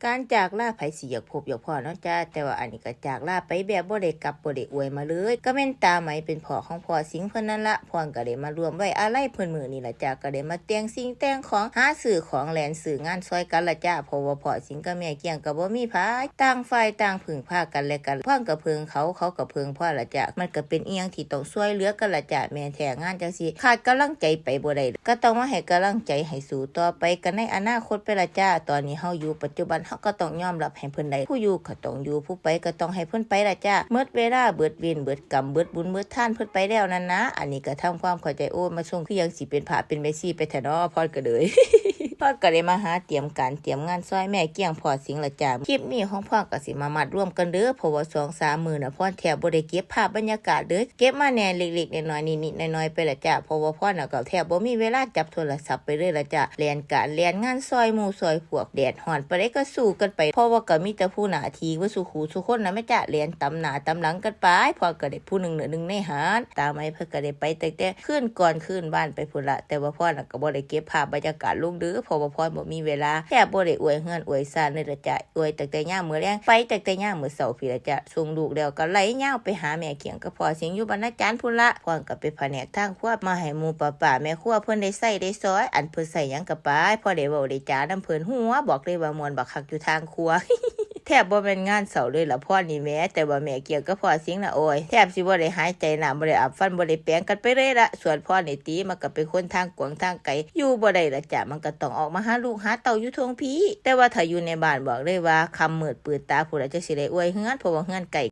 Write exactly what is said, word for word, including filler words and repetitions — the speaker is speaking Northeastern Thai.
การจากลาไผสิอยากพบอยากพ้อเนาะจ้า แต่ว่าอันนี้ก็จากลาไปแบบบ่ได้กลับบ่ได้อวยมาเลย ก็แม่นตาไหมเป็นพ่อของพ่อสิงห์เพิ่นนั่นละ พ่อนก็ได้มาร่วมไว้อาลัยเพิ่นมื้อนี้ล่ะจ้า ก็ได้มาแต่งสิ่งแต่งของ หาซื้อของแล่นซื้องานซอยกันล่ะจ้า เพราะว่าพ่อสิงห์กับแม่เกี้ยงก็บ่มีไผ ต่างฝ่ายต่างพึ่งพากันและกัน พ่อนก็เพิ่งเขา เขาก็เพิ่งพ่อนล่ะจ้า มันก็เป็นอีหยังที่ต้องช่วยเหลือกันล่ะจ้า แม่นแท้งานจั่งซี้ ขาดกำลังใจไปบ่ได้ ก็ต้องมาให้กำลังใจให้สู้ต่อไปกันในอนาคตไปล่ะจ้า ตอนนี้เฮาอยู่ปัจจุบัน เฮาก็ต้องยอมรับให้เพิ่นได้ ผู้อยู่ก็ต้องอยู่ ผู้ไปก็ต้องให้เพิ่นไปล่ะจ้า หมดเวลา เบิดเวร เบิดกรรม เบิดบุญ เบิดทานเพิ่นไปแล้วนั่นนะ อันนี้ก็ทำความเข้าใจ โอ้ มาส่งคือยังสิเป็นพระเป็นแม่ชีไปแท้น้อ พ่อนก็เลย พ่อนก็ได้มาหาเตรียมการเตรียมงานซอยแม่เกี้ยงพ่อสิงห์ล่ะจ้า คลิปนี้ของพ่อนก็สิมามัดรวมกันเด้อ เพราะว่าสองสามมื้อน่ะ พ่อนแทบบ่ได้เก็บภาพบรรยากาศเด้อ เก็บมาแหน่เล็กๆน้อยๆ นิดๆน้อยๆไปล่ะจ้า เพราะว่าพ่อนน่ะก็แทบบ่มีเวลาจับโทรศัพท์ไปเลยล่ะจ้า แล่นการแล่นงานซอยหมู่ซอยพวก แดดฮ้อนปานใดก็สู้กันไป เพราะว่าก็มีแต่ผู้หน้าที่เบิดซุคู่ซุคนนะแม่จ้า แล่นตำหน้าตำหลังกันไป พ่อนก็ได้ผู้หนึ่งเหนือหนึ่งในหัน ตาไหมเพิ่นก็ได้ไปตั้งแต่คืนก่อนคืนบ้านไปพุ้นละ แต่ว่าพ่อนน่ะก็บ่ได้เก็บภาพบรรยากาศลงเด้อ เพราะว่าพ่อนบ่มีเวลา แทบบ่ได้อวยเฮือนอวยซานเลยล่ะจ้า อวยตั้งแต่ยามมื้อแลง ไปตั้งแต่ยามมื้อเช้าพี้ล่ะจ้า ส่งลูกแล้วก็ไล่ยาวไปหาแม่เกี้ยงกับพ่อสิงห์อยู่บ้านอาจารย์พุ้นละ พ่อนก็ไปแผนกทางครัวมาให้หมู่ป้าๆแม่ครัวเพิ่นได้ใช้ได้สอย อันเพิ่นใช้หยังก็ไป พอได้เว้าได้จานำเพิ่น หัวบอกเลยว่าม่วนบักคักอยู่ทางครัว แทบบ่แม่นงานเช้าเลยล่ะพ่อนนี่แหม แต่ว่าแม่เกี้ยงกับพ่อสิงห์น่ะ โอ้ย แทบสิบ่ได้หายใจ น้ำบ่ได้อาบ ฟันบ่ได้แปรงกันไปเลยละ ส่วนพ่อนนี่ติ มันก็เป็นคนทางกว้างทางไกล อยู่บ่ได้ล่ะจ้า มันก็ต้องออกมาหาลูกหาเต้าอยู่เทิงพี้ แต่ว่าถ้าอยู่ในบ้านบอกเลยว่าค่ำมืดปืดตาพุ้นละจั่งสิได้อวยเฮือน เพราะว่าเฮือนใกล้